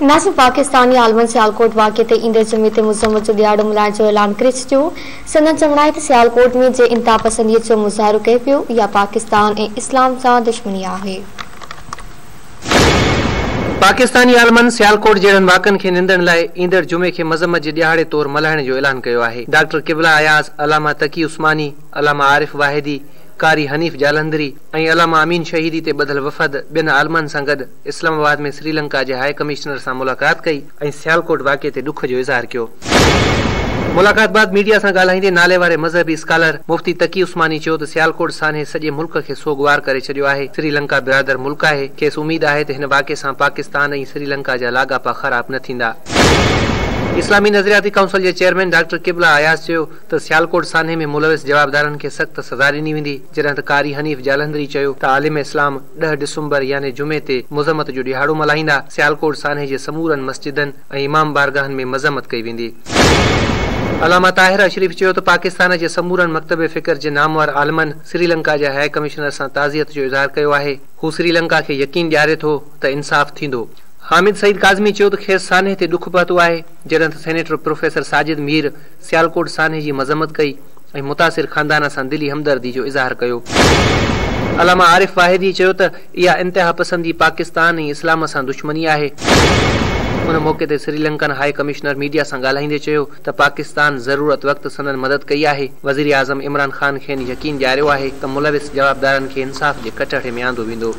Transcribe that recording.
ناظرين پاڪستاني عالمن سيالڪوٽ واقعي تي ايندڙ جمعي تي مذمت جو ڏهاڙو ملهائڻ جو اعلان ڪري ڇڏيو. سندن چوڻ آهي ته سيالڪوٽ ۾ جنهن انتهاپسندي جو مظاهرو ڪيو ويو اها پاڪستان ۽ اسلام سان دشمني آهي. پاڪستاني عالمن سيالڪوٽ جهڙن واقعن کي نندڻ لاء ايندڙ جمعي کي مذمت جي ڏهاڙي طور ملهائڻ جو اعلان ڪيو آهي. ڊاڪٽر قبله اياز، علامه تقي عثماني، علامه عارف واحدي، قاري حنيف جالنڌري ۽ علامه امين شهيدي تي ٻڌل وفد ٻين عالمن سان گڏ اسلام آباد ۾ سريلنڪا جي هاء ڪمشنر سان ملاقات ڪئي ۽ سيالڪوٽ واقعي تي ڏک جو اظهار ڪيو. ملاقات بعد ميڊيا سان ڳالهائيندي ناليواري مذهبي اسڪالر مفتي تقي عثماني چيو ته سيالڪوٽ سانحي سڄي ملڪ کي سوڳوار ڪري ڇڏيو آهي، سريلنڪا برادر ملڪ آهي، کيس اميد آهي ته هن واقعي سان پاڪستان ۽ سريلنڪا جا لاڳاپا خراب نه ٿيندا. اسلامي نظرياتي ڪائونسل جي چيئرمين ڊاڪٽر قبله اياز چيو ته سيالڪوٽ سانحي ۾ ملوث جوابدارن کي سخت سزا ڏني ويندي، جڏهن ته قاري حنيف جالنڌري چيو ته عالم اسلام ڏهه ڊسمبر يعني جمعي تي مذمت جو ڏهاڙو ملهائيندا، سيالڪوٽ سانحي جي سمورن مسجدن ۽ امام بارگاهن ۾ مذمت ڪئي ويندي. علامه طاهر اشرف چيو ته پاڪستان جي سمورن مڪتب فڪر جي نامور عالمن سريلنڪا جي هاء ڪمشنر سان تعزيت جو اظهار ڪيو آهي، هو سريلنڪا کي يقين ڏياري ٿو ته انصاف ٿيندو. حامد سعيد ڪاظمي چيو ته کيس سانحي تي ڏک پهتو آهي، جڏهن ته سينيٽر پروفيسر ساجد مير سيالڪوٽ سانحي جي مذمت ڪئي. ۽ متاثر خاندان سان دلي همدردي جو اظهار ڪيو. علامه عارف واحدي چيو ته اها انتهاپسندي پاڪستان ۽ اسلام سان دشمني آهي. ان موقعي تي سريلنڪن هاء ڪمشنر ميڊيا سان ڳالهائيندي چيو ته پاڪستان ضرورت وقت سندن مدد ڪئي آهي، وزيراعظم عمران خان کين يقين ڏياريو آهي ته ملوث جوابدارن کي انصاف جي ڪٽهڙي ۾ آندو ويندو.